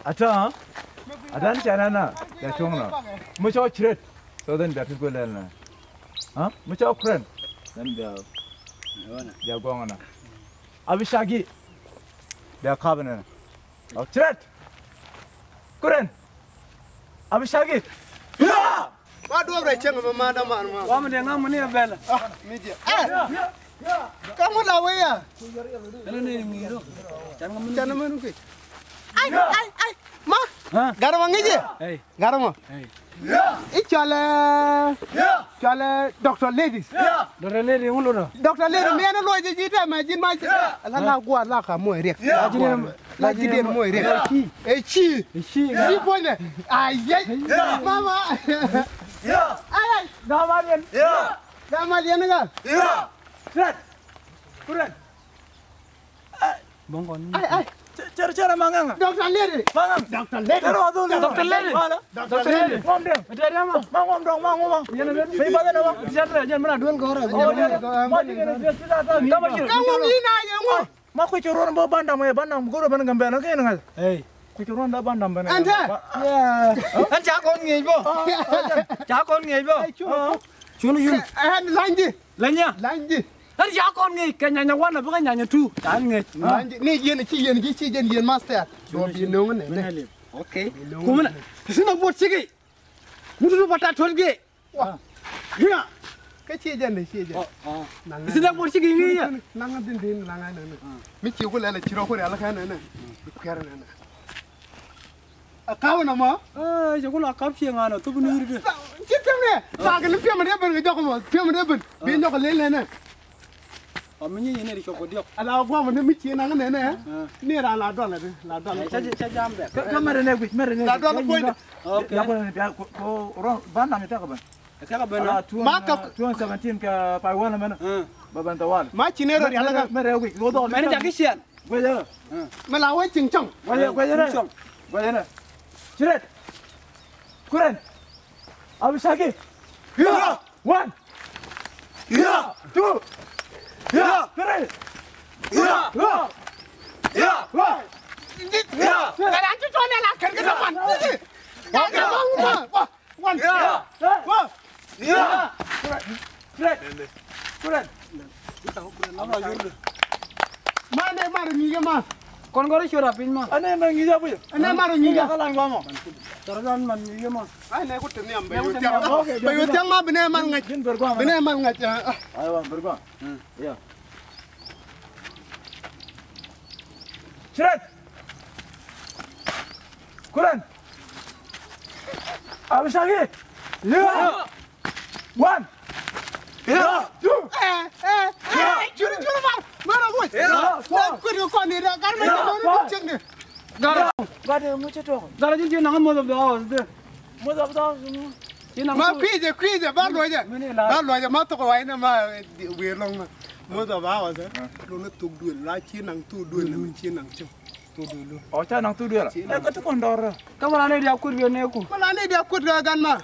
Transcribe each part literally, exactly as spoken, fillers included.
Ata, ata ni canana ya cɔŋna. Mi cɔ ciret. So then bia kit kuɛ lɛl na. Ha? Mi cɔ kuren. Then bia, bia gɔŋna. Abi cagi. Bia kap nɛnɛ. Ɔ ciret. Kuren. Abi cagi. Ya! Ma duɔp rɛ cieŋ ma ma da man ma. Wa mi de ŋa muni a bɛl. Ah, mi je. Eh! Ka ŋu la wee ya? Ɛn ni ŋi̱i̱r ɔ. Can ŋa muni. Can ŋa muni. Ai, ai, ai. Ma. Ha? Garma ŋi̱i̱c je. Hey. Garma. Hey. I̱ cɔalɛ, cɔalɛ Doctor Ladies. Doctor Lady ŋu lotdɔ? Doctor Lady mi ɛn luɔc ji̱ ji̱ tɛmɛ ji̱n ma ji̱. La la gua̱a̱th la ka muɔc riɛk. La ji̱ diɛn muɔc riɛk. Ɛ ci. Ɛ ci. Ɛ ci puɔ̱nydɛ. Ayɛc. Mama. Ayɛc. Gamaliɛn. Gamaliɛn ŋa. Tret. Kuren. Bɔŋ kɔn. Ai, ai. Cɛ, cɛ, cɛ, ma ŋaŋa. Doctor Lady. Ma ŋaŋa. Doctor Lady. Cɛ, wa dhul. Doctor Lady. Wala. Doctor Lady. Ŋɔm dɛm. Tɛ dɛm ma. Ma ŋɔm dɔŋ, ma ŋɔm ma. Yɛn bɛ. Bɛ ba dɛm ma. Cɛ, cɛ, jɛn mɛ na duel gɔrɛ. Oh, jɛn, jɛn. Ma dikɛ ni jɛ sida ta. Kama jɛn. Kama jɛn. Kama jɛn. Ma kui̱ cɛ ruɔn bä bandam, ɛ bandam, go̱rɛ ben gɛm ben, kɛ ni ŋa̱th. Hey. Kui̱ cɛ ruɔn da bandam ben. Ɛn tɛ. Ɛn ca kɔn ŋi̱i̱c bä. Ca kɔn ŋi̱i̱c bä. Cun, cun. Ɛn la̱nydi. Lɛnyä. La̱nydi. Ɣän ca kɔn ŋi̱i̱c kɛ nyanya wan a bikɛ nyanya tu. Ca ŋi̱i̱c. La̱nydi ni yien ci yien ci ci jɛn yien master. Dɔɔ bi no̱o̱ŋ nɛ nɛ. Okay. Kumɛ nɛ. Ti sin a buɔt ciki. Ŋut tu ba ta tuɔt gee. Wa. Hia. Kä ci jɛn ni ci jɛn. Ti sin a buɔt ciki ŋi̱i̱c yɛ. Naŋ din din naŋ nɛ nɛ. Mi ci ku lɛl a ci rɔ ku rial kɛ nɛ nɛ. Kuɛr nɛ nɛ. A kap nɔmɔ. Ɛ, cɛ ku la kap cieŋ an ɔ thop ni wi̱r di. Ci piɛm ni. Ɛ. Taak ni piɛm ni ben kɛ jɔk mɔ. Piɛm ni ben. Bi nyɔk lel nɛnɛ. Ɔ mi nyi nyi ni di cɔk kɛ diɔk. Ala guam ni mi ci naŋ nɛnɛ. Ɛ. Ni ra la dɔl di. La dɔl. Ɛ, cɛ, cɛ jam bɛ. Kä, kä mɛrɛ nɛ guic, mɛrɛ nɛ guic. La dɔl point. Ok. Ya ko ni bia ko, ko rɔ ban na mi ta ka ban. Ɛ, ta ka ban. Ala, ma ka two thousand seventeen kɛ pay wal mɛn. Ɛ. Ba ban ta wal. Ma ci ne rɔ yala ka. Mɛrɛ guic. Mɛn ja ki cian. Guecä. Mɛ la wee ciŋ cɔŋ. Guecä, guecä nɛ. Guecä nɛ. Ciret. Kuren. Abi caki. Ya. One. Ya. Two. Ya. Three. Ya. Four. Ya. Five. Ya. Kɛ la ci tɔn la kɛn kɛ man. Kɛ la man. Wan. Ya. Wa. Ya. Kuren. Kuren. Ma ne mar ŋi̱i̱cä ma. Kɔn gɔr i̱ ciöt a piny ma. Ane mar ŋi̱i̱cä puc. Ane mar ŋi̱i̱cä. Ka lany guamɔ. Tɔrɔ dan mar ŋi̱i̱cä ma. Ai ne ku te nhiam bɛ yo̱o̱ thiaŋ. Bɛ yo̱o̱ thiaŋ ma bi ne mar ŋa̱c. Jin ber guamɔ. Bi ne mar ŋa̱c. Ai wa ber guamɔ. Ya. Ciret. Kuren. Abi caki. Ya. One. Ya. Two. Ɛ, ɛ, ɛ, curi, curi, mar. Mar a wuc. Ya. Four. Kuet kɛ kɔn ni dɛ, gar mɛ. Ya. Gar mɛ. Five. Cɛn ni. Gar. Gar de ŋu ci tuɔk. Gar ji̱n ji̱n naŋ most of the hours de. Most of the hours. Ma kui̱cɛ, kui̱cɛ, ba luɔcɛ. Ba luɔcɛ, ma thok wa̱i̱ nɛ ma, eh, wi̱i̱ lɔŋ ma. Most of the hours, eh. Lɔŋ ni thok duël, la ci naŋ thok duël, ni mi ci naŋ cɛ. Ɔ ca naŋ thuk duel. Ɛ kä ti kɔn dɔr. Kä mɛ la ni dia kut wiɛ ni ku. Mɛ la ni dia kut wiɛ gan ma.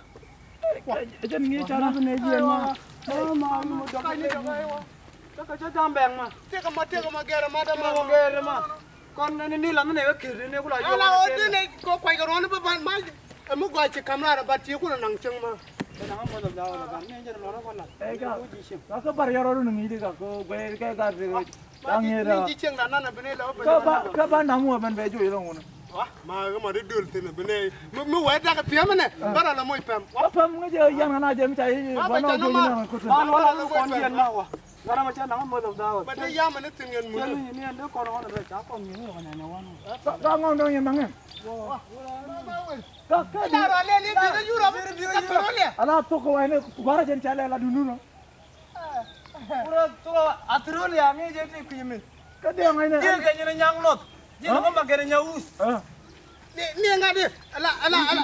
Ɛ jɛn ŋi̱i̱c ca na bi ni jiɛn ma. Ma ma ma dɔk ni dɔk. Kä kä ca jam bɛŋ ma. Tëk ma tëk ma gɛr ma dama. Gɛr ma. Kɔn ni ni la ni ne kä kir ni ku la yɔ. Ala o di ne ko kwai ka rɔn ba ban ma. Ɛ mi gɔaa ci kam raar ɛ bat ci kun ɛ naŋ cieŋ ma. Ɛ naŋ ɛ muɔth ɛ gaawä ɛ ban ni jɛn lɔrä kɔn lat. Ɛ ka. Ka kä bar yɔrɔ ni ŋi̱i̱c di ka ko guɛ kɛ ka di. Da̱ŋ yɛ da̱. Kä ba, kä ba namu a ben bɛ juɔc lɔŋ wunä. Wa ma kä ma di duel thin a ben ɛ mi, mi wɛ dak piɛm nɛ. Bara la moc pɛm. Wa pɛm ŋä jɛ yan ŋa na jɛ mi ca yi. Wa ba na juɔc na kut. Ba la moc pɛm. Gara ma ca naŋ moc of dawa. Ba di yam ni thin yɛn mu. Ni ni ni kɔn wan rɛ ca kɔn ni ni wan ni wan. Ba ŋɔŋ dɔŋ yɛ maŋɛ. Wa. Ka, ka, da rɔ lɛ ni bi yura bi ka toro lɛ. Ala to ko wa ni bara jɛn ca lɛ la dunu no. Kura tura Australia ŋi̱i̱cɛ ti kui̱ mi. Kä diɛ ŋa̱cnɛ. Diɛ kɛ nyin nyaŋ nɔth. Diɛ ŋa̱cnɛ ma kɛn nya wus. Ni, ni ŋa̱t di. Ala, ala, ala.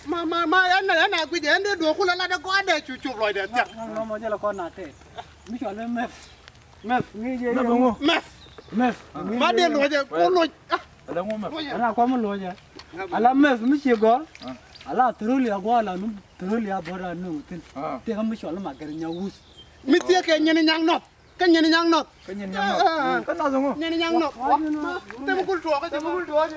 Ma, ma, ma, ɛn na, ɛn na guic, ɛn di duɔk kula la dɛ gɔaa dɛ cu, cu lɔcdɛ thia̱k. Ŋa̱c nɔmɔ jɛ la kɔn na tɛt. Mi cɔal i̱ meth. Meth, ŋi̱i̱cɛ. Meth ŋu? Meth. Meth. Ma dee luɔcɛ, ku luɔc. Ala ŋu meth. Ala kuam luɔcɛ. Ala meth mi ci gɔl. Ala thuruli a guala nu, thuruli a bɔra nu tin. Tiɛ mi cɔl ma gɛr nya wus. Mi tiɛ kɛ nyini nyaŋ nɔth. Kɛ nyini nyaŋ nɔth. Kɛ nyini nyaŋ nɔth. Kɛ nɔth ŋu. Nyini nyaŋ nɔth. Te mi kul tuɔk, te mi kul tuɔk.